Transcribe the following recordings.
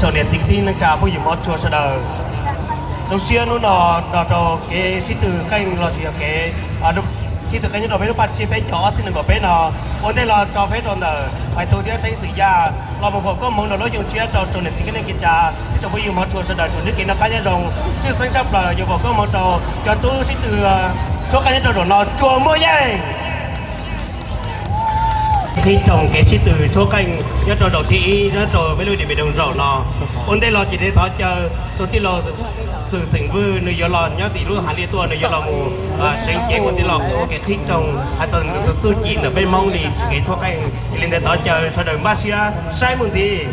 Tsoom niam txiv kwv tij neej tsa phooj ywg hmov tshua sawv daws, zoo siab hnub no nrog rau kev sib tw qeej los sis yog kev sib tw qeej nyob rau peb lub paj tsiab peb caug ob txhiab nees nkaum peb no, ua ntej los tso peb rau ntawm hais tu thiab teeb xwm yaj los mus foom koob hmoov rau lub xyoo tshiab rau tsoom niam txiv kwv tij neej tsa thiab tsoom phooj ywg hmov tshua sawv daws tsuas ntsib kev noj qab nyob zoo, tshwj xeeb tshaj plaws yuav foom koob hmoov rau cov tub sib tw tshuab qeej nyob rau zaum no tsuas muaj yeej. Qhib rooj kev sib tw tshuab qeej nyob rau zaum thib ib nyob rau peb lub Điện Biên Đông zaum no. Ua ntej los ces thov caw tus tij laug Xwm Xeem Vwj nws yuav los nyob tim lub hav liaj tuaj, nws yuav los mus seev cev ua tij laug ua kev qhib rooj hais txog nws tus txuj ci ntawm peb Hmoob li kev tshuab qeej. Yog li ntawd thov caw sawv daws npaj siab saib mus ntxiv.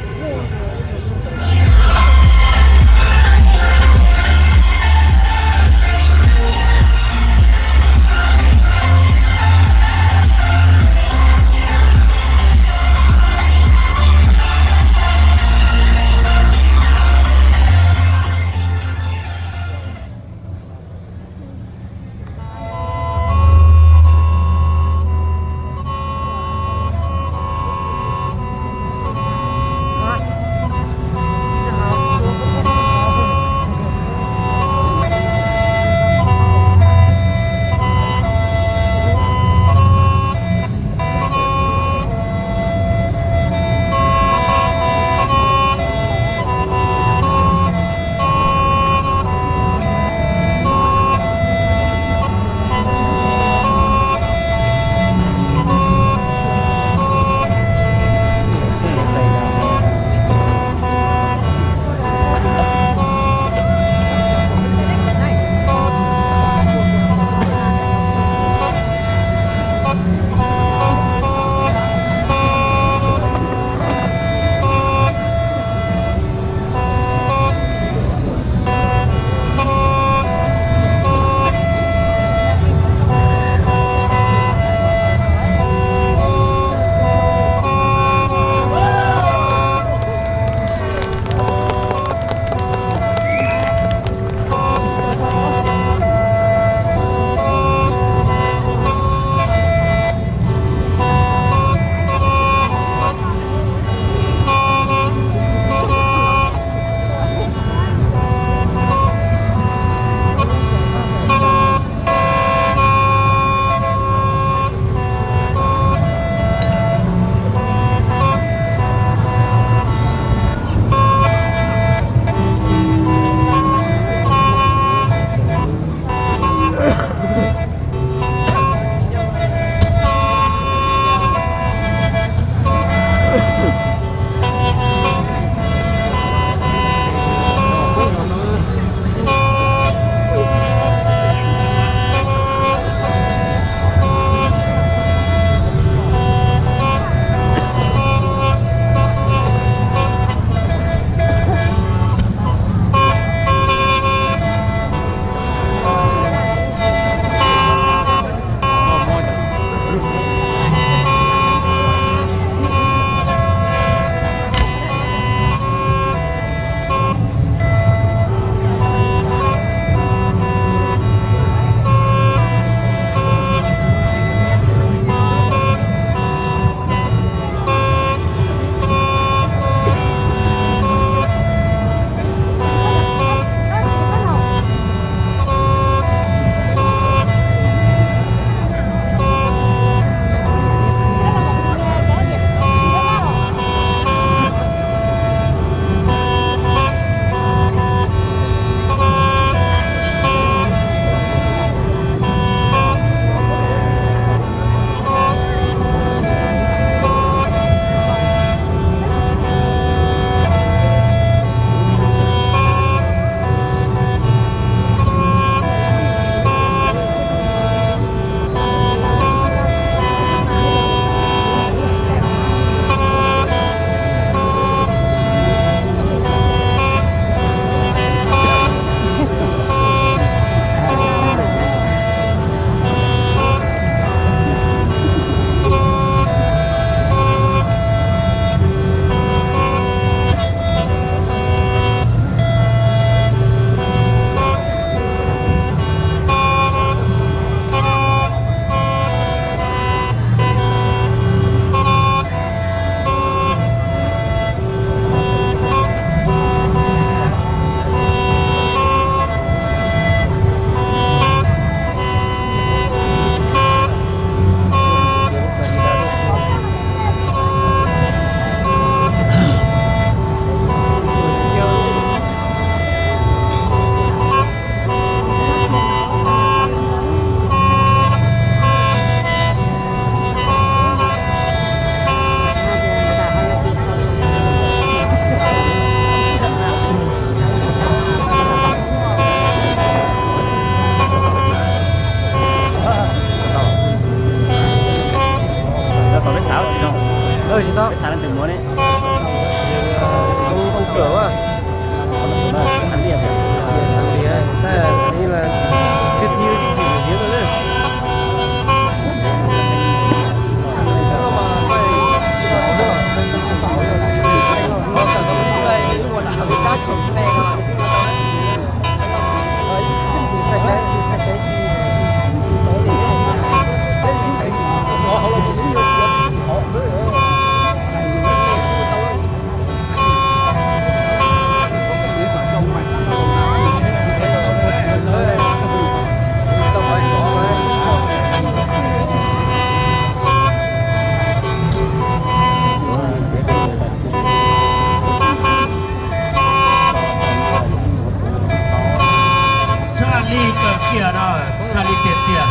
Kawg kiag na, tshaj li tiag tiag.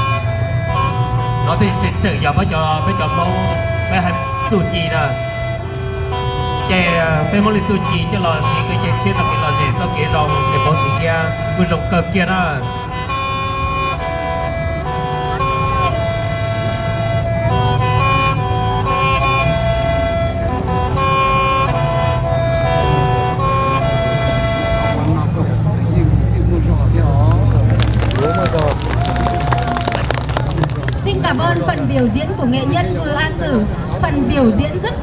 No thiaj tseem tseem yog peb cov, peb cov Hmoob peb hais txuj ci na. Ces peb Hmoob li txuj ci coj los siv kev cai tshiab tau kev lom zem txoj kev zoo, kev pauv txiv thiab kuj zoo kawg kiag na. Xin cảm ơn phần biểu diễn của nghệ nhân Vừa A Sử. Phần biểu diễn rất